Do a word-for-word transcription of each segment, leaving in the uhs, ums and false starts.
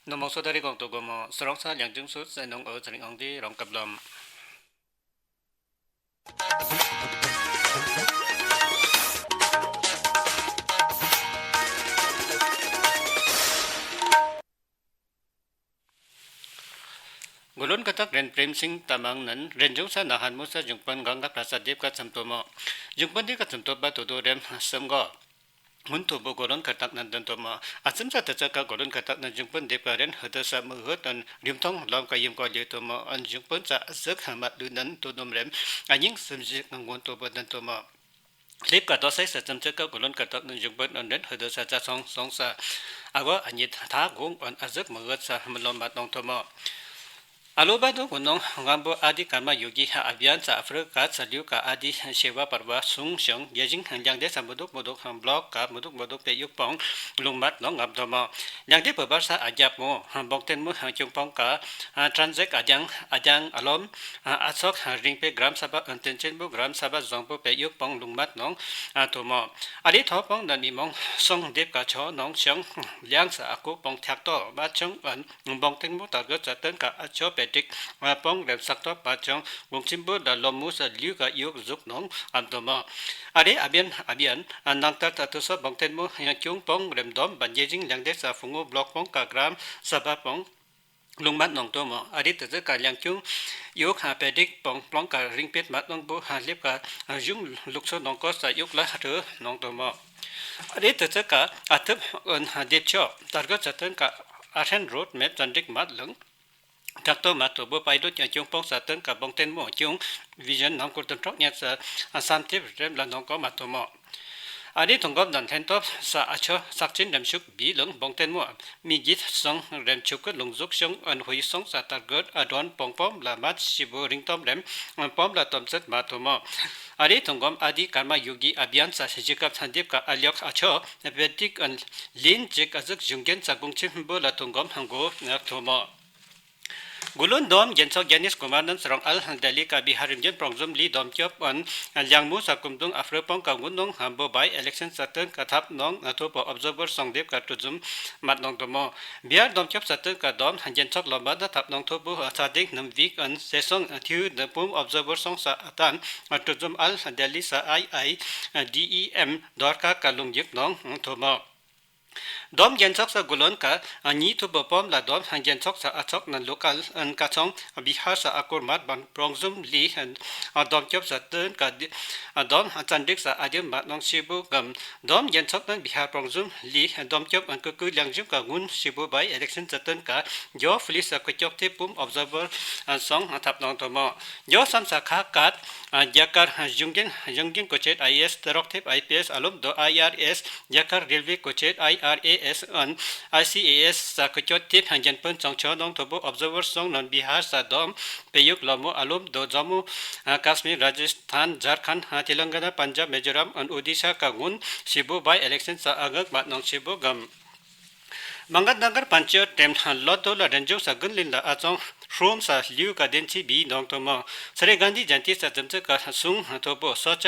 ནོ་མོ་སོ་ད་རི་གོང་དུ་གོ་མོ་སི་རོང་ས་ལིང་ཅུང་སུ་སེ་ནོང་འོ་ཚ་རིང་ཨང་དི་རོང་ཀབ་ལོམ། གོ་ལོན་ཀ་ཏག་རེན་པྲེམ་སིང་ཏ་མང་ནན་རེན་ཇུང་ས་ན་ཧན་མུ་ས་ཇུང་པན་གང་ག་པྲ་ས་དེབ་ཀ་ཚམ་ཏོ་མོ། ཇུང་པན་དེ་ཀ་ཚམ་ཏོ་པ་ཏོ་ཏོ་རེམ་སམ་གོ། སྔུན་ཐོ་བོ་གོ་ལོན་ཀ་ཏག་ནན་དན་ཏོ་མོ། ཨ་ཚམ་ས་ཏ་ཚ་ཀ་གོ་ལོན་ཀ་ཏག་ནན་ཇུང་པན་དེབ་ཀ་རེན་ཧ་ཏ་ས་མུ་ཧ་ཏན་རིམ་ཐོང་ལོམ་ཀ་ཡིམ་གོ་ལེ་ཏོ་མོ། ཨན་ཇུང་པན་ས་ཨ་ཟག་ཧ་མ་ལུ་ནན་ཏོ་ནོམ་རེམ་ཨ་ཉིང་སམ་ཞིག་ང་སྔུན་ཐོ་བོ་དན་ཏོ་མོ། ལེབ་ཀ་དོ་སའི་ས་ཙམ་ཚེ་ཀ་གོ་ལོན་ཀ་ཏག་ནན་ཇུང་པན་ཨོན་རེན་ཧ་དོ་ས་ཙ་སོང་སོང་ས། ཨ་གོ་ཨ་ཉེ་ཐ་གོང་ཨོན་ཨ་ཟག་མ་གོ་ས་མ་ལོམ་མ་ཏོང་ཏོ་མོ། ཨ་ལོ་བ་དོ་གོ་ནོང་ངམ་བོ་ཨ་དི་ཀརྨ་ཡོ་གི་ཨ་བི་ཡན་ས་ཨ་ཧྥི་རི་ཀ་ས་ལུ་ཀ་ཨ་དི་ཤེ་བ་པར་བ་སུང་ཤང་རྒྱ་ཞིང་ལིང་དེ་ས་མོ་དུག་མོ་དུག་བློག་ཀ་མོ་དུག་མོ་དུག་པེ་ཡུག་པོང་ལུང་མད་ནོང་ངམ་ཏོ་མོ། ལིང་དེ་བོ་བར་ས་ཨ་རྒྱབ་མོ་བོང་ཏེན་མོ་ཁྱུང་པོང་ཀ་ཨ་ཊན་ཟེག་ཨ་རྒྱང་ཨ་རྒྱང་ཨ་ལོམ། ཨ་ཚོགས་རིང་པེ་གྲམ་ས་བ་ཨན་ཏེན་ཅན་བུ་གྲམ་ས་བ་བཟང་པོ་པེ་ཡུག་པོང་ལུང་མད་ནོང་ཨ་ཏོ་མོ། ཨ་རི་ཐོ་པོང་ན་ནི་མོང་སོང་དེབ་ཀ་ཆོ་ནོང་ཤང་ལིང་ས་ཨ་ཀུ་པོང་ཐག་ཏོ་བ་ཆང་ཨན་བོང་ཏེན་མོ་ཏར་ག་ཙ་ཏན་ཀ་ཨ་ཆོ་པེ་ཏིག་པོང་རེམ་སག་ཏོ་བ་ཆང་གུང་ཆིམ་བུ་ད་ལོ་མུ་ས་ལུ་ཀ་ཡུག་ཟུག་ནོང་ཨ་ཏོ་མོ། ཨ་རི་ཨ་བི་ཡན་ཨ་བི་ཡན་ནང་ཏར་ཏ་ཏུ་སོ་བོང་ཏེན་མོ་ཁྱུང་པོང་རེམ་དོམ་བན་རྒྱ་ཞིང་ལིང་དེ་ས་ཕུང་ངུ་བློག་པོང་ཀ་གྲམ་ས་བ་པོང་ལུང་མད་ནོང་ཏོ་མོ། ཨ་རི་ཏ་ཚ་ཀ་ལིང་ཁྱུང་ཡུག་ཧ་པེ་ཏིག་པོང་པོང་ཀ་རིང་པེད་མད་ནོང་བུ་ཧ་ལེབ་ཀ་ཞུང་ལུག་ཚོ་ནོང་ཀོ་ས་ཡུག་ལ་ཧ་ཏུ་ནོང་ཏོ་མོ། ཨ་རི་ཏ་ཚ་ཀ་ཨ་ཐབ་ཨོན་ཧ་དེབ་ཆོ་ཏར་ག་ཙ་ཏན་ཀ་ཨ་ཧྲན་རོད་མེད་ཙན་ཏིག་མད་ལང་ཏག་ཏོ་མད་ཏོ་བུ་པའི་ལོ་ཁྱུང་པོང་ས་ཏན་ཀ་བོང་ཏེན་མོ་ཁྱུང་བི་ཞན་ནང་ཀུར་ཏུན་ཀྲོག་ཉེ་ས་སམ་ཐེབ་རེམ་ལ་ནོང་ཀོ་མད་ཏོ་མོ། ཨ་རི་ཐུང་གོམ་ནན་ལྷན་ཐོབ་ས་ཨ་ཆོ་སག་ཅིན་རེམ་ཤུག་བི་ལང་བོང་ཏེན་མོ་མི་གིད་སོང་རེམ་ཆུག་གི་ལུང་ཟུག་ཤང་ཨན་ཧུའི་སོང་ས་ཏར་གོད་ཨ་ཌོན་པོང་པོམ་ལ་མད་ཤི་བུ་རིང་ཏོམ་རེམ་པོམ་ལ་ཏོམ་ཚད་མད་ཏོ་མོ། ཨ་རི་ཐུང་གོམ་ཨ་དི་ཀརྨ་ཡོ་གི་ཨ་བི་ཡན་ས་ཤི་ཇི་ཀབ་ཚན་དེབ་ཀ་ཨ་ལིོག་ཨ་ཆོ་བེ་ཏིག་ཨན་ལིན་ཅིག་ཨ་ཟག་ཞུང་གེན་ས་གུང་ཆིམ་བུ་ལ་ཐུང་གོམ་ཧང་གོ་ནག་ཏོ་མོ། གུ་ལོན་དོམ་རྒྱན་ཚོགས་རྒྱ་ནིས་ཀུ་མར་ནན་སི་རོང་ཨལ་ལྡི་ལི་ཀ་བི་ཧར་རིམ་རྒྱན་པྲོང་ཟུམ་ལི་དོམ་སྐྱོབ་ཨན་ལིང་མུ་ས་ཀུམ་དུང་ཨ་ཧྥི་རི་པོང་ཀ་གུན་ནོང་ཧམ་བོ་བའི་ཨི་ལེག་ཤན་ས་ཏན་ཀ་ཐབ་ནོང་ང་ཐོ་པོ་ཨོབ་ཟར་བར་སོང་དེབ་ཀ་ཀྲུ་ཛུམ་མད་ནོང་དོ་མོ། བི་ཧར་དོམ་སྐྱོབ་ས་ཏན་ཀ་དོམ་རྒྱན་ཚོགས་ལོ་མ་ད་ཐབ་ནོང་ཐོ་བོ་ཚ་དིང་ནམ་བིག་ཨན་སེ་སོང་ཐིའུ་ནི་པུམ་ཨོབ་ཟར་བར་སོང་ས་ཨ་ཏན་ཀྲུ་ཛུམ་ཨལ་ལྡི་ལི་ས་ཨའི་ཨའི་ཌི་ཨི་ཨེམ་དོར་ཀ་ཀ་ལུང་ཡིག་ནོང་དོ་མོ། དོམ་རྒྱན་ཚོགས་ས་གུ་ལོན་ཀ་ཉི་ཐུ་བོ་པོམ་ལ་དོམ་རྒྱན་ཚོགས་ས་ཨ་ཚོགས་ནན་ལུ་ཀལ་ཨན་ཀ་ཚོང་བི་ཧར་ས་ཨ་ཀུར་མར་བན་པྲོང་ཟུམ་ལི་དོམ་སྐྱོབ་ས་ཏན་ཀ་དོམ་ཙན་དྲིག་ས་ཨ་དིམ་མད་ནོང་ཤི་བུ་གམ། དོམ་རྒྱན་ཚོགས་ནན་བི་ཧར་པྲོང་ཟུམ་ལི་དོམ་སྐྱོབ་ཨན་ཀུ་ཀུ་ལིང་ཇུམ་ཀ་གུན་ཤི་བུ་བའི་ཨི་ལེག་ཤན་ས་ཏན་ཀ་ཇོ་ཕུ་ལི་ས་ཀུ་ཀྱོག་ཐི་པུམ་ཨོབ་ཟར་བར་སོང་ཐབ་ནོང་དོ་མོ། ཇོ་སམ་ས་ཁ་ཀད་རྒྱ་གར་གཞུང་འགན་གཞུང་འགན་ཀོ་ཆེད་ཨའི་ཨེ་ཨེས་ཏེ་རོག་ཐེབ་ཨའི་པི་ཨེས་ཨ་ལུམ་དོ་ཨའི་ཨར་ཨེས་རྒྱ་གར་རེལ་ཝེ་ཀོ་ཆེད་ཨའི་ཨར་ཨེ་ཨེས་ཨན་ཨའི་སི་ཨེ་ཨེས་ས་ཀུ་ཀྱོད་ཐེབ་རྒྱན་པན་ཚོང་ཆོ་ནོང་ཐོ་བོ་ཨོབ་ཟར་བར་སོང་ནོན་བི་ཧར་ས་དོམ་པེ་ཡུག་ལོ་མོ་ཨ་ལུམ་དོ་ཇམ་མུ་ཀ་ཤི་མིར་ར་ཇི་སི་ཐན་ཇར་ཁན་ཏེ་ལང་ག་ན་པན་ཇབ་མི་ཛོ་རམ་ཨན་ཨོ་དི་ཤ་ཀ་གུན་ཤི་བུ་བའི་ཨི་ལེག་ཤན་ས་ཨ་གག་མད་ནོང་ཤི་བུ་གམ། མང་ག་ན་གར་པན་ཅོད་ཏེམ་ལོ་ཏོ་ལ་རེན་ཇུང་ས་གུན་ལིན་ལ་ཨ་ཙོང་ཧྲོམ་ས་ལིའུ་ཀ་དེན་ཚི་བི་ནོང་ཐོ་མོ། སི་རི་གན་དྷི་ཇན་ཏི་ས་ཙམ་ཚེ་ཀ་སུང་ཐོ་བོ་སོ་ཆ་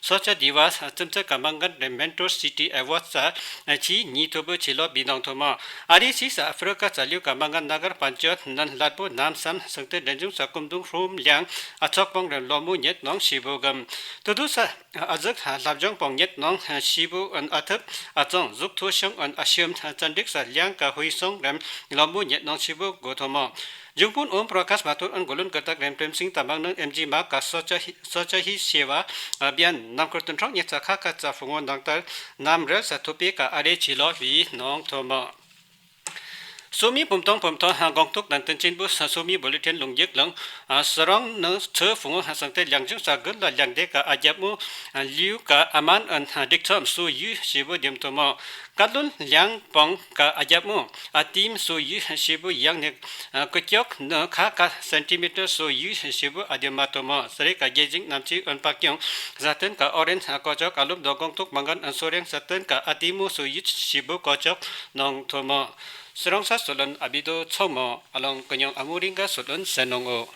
སོ་ཆ་དི་བ་ས་ཙམ་ཚེ་ཀ་མང་ག་རེ་མེན་ཊོར་སི་ཊི་ཨེ་ཝརཌ་ས་ཆི་ཉི་ཐོ་བོ་ཆི་ལོ་བི་ནོང་ཐོ་མོ། ཨ་རི་སི་ས་ཨ་ཧྥི་རི་ཀ་ས་ལིའུ་ཀ་མང་ག་ན་གར་པན་ཅོད་ནན་ལད་པོ་ནམ་སམ་སང་ཏེ་རེན་ཇུང་ས་ཀུམ་དུང་ཧྲོམ་ལིང་ཨ་ཚོགས་པོང་རེ་ལོ་མུ་ཉེད་ནོང་ཤི་བུ་གམ། ཏུ་ཏུ་ས་ཨ་ཟག་ལྷབ་ཇོང་པོང་ཉེད་ནོང་ཤི་བུ་ཨན་ཨ་ཐབ་ཨ་ཙོང་ཟུག་ཐོ་ཤོང་ཨན་ཨ་ཤམ་ཙན་དྲིག་ས་ལིང་ཀ་ཧུའི་སོང་རེམ་ལོ་མུ་ཉེད་ནོང་ཤི་བུ་གོ་ཐོ་མོ། ཇུང་པུན་ཨོམ་པྲོ་ཀཱཤ་མ་ཐུར་ཨན་གོ་ལུན་ཀ་ཏག་རེན་པྲེམ་སིང་ཏ་མང་ནང་ཨེམ་ཇི་མ་ཀ་སོ་ཅ་ཧི་སོ་ཅ་ཧི་ཤེ་བ་ཨ་བི་ཡན་ནམ་ཁུར་ཏུན་ཁྲོག་ཉེ་ཚ་ཁ་ཁ་ཚ་ཕུང་ངོ་ནང་ཏར་ནམ་རེལ་ས་ཐུ་པེ་ཀ་ཨ་རེ་ཆི་ལོ་བི་ནོང་ཐོ་མོ། སུ་མི་བུམ་ཐོང་བུམ་ཐོང་ཧ་གོང་ཐུག་དང་བསྟན་ཆེན་པོ་ས་སུ་མི་བུ་ལི་ཐེན་ལུང་ཡིག་ལང་ཨ་ས་རོང་ནང་ཚུ་ཕུང་ངོ་ཧ་སང་ཏེ་ལིང་ཇུང་ས་གུན་ལ་ལིང་དེ་ཀ་ཨ་རྒྱབ་མོ་ཨ་ལིའུ་ཀ་ཨ་མན་ཨན་ཧ་དིག་ཚོམ་སུ་ཡུ་ཤི་བུ་དེམ་ཐོ་མོ། ཀ་ལུན་ལིང་པོང་ཀ་ཨ་རྒྱབ་མོ་ཨ་ཏིམ་སུ་ཡུ་ཤི་བུ་ཡང་ནེ་ཨ་ཀུ་ཀྱོག་ནི་ཁ་ཀ་སེན་ཊི་མི་ཊར་སུ་ཡུ་ཤི་བུ་ཨ་དེམ་མ་ཐོ་མོ། ས་རེ་ཀ་རྒྱལ་ཞིང་ནམ་ཅི་ཨོན་པ་ཀྱོང་ཟ་ཏན་ཀ་ཨོ་རེན་ཧ་ཀོ་ཅོག་ཨ་ལུམ་དོ་གོང་ཐུག་མང་གན་ཨན་སོ་རེན་ཟ་ཏན་ཀ་ཨ་ཏིམ་མོ་སུ་ཡུ་ཤི་བུ་ཀོ་ཅོག་ནོང་ཐོ་མོ། སི་རོང་ས་སོ་ལོན་ཨ་བི་དོ་ཚོ་མོ། ཨ་ལོང་ཀུ་ཉོང་ཨ་མུ་རིང་ག་སོ་ལོན་སེ་ནོང་ཨོ།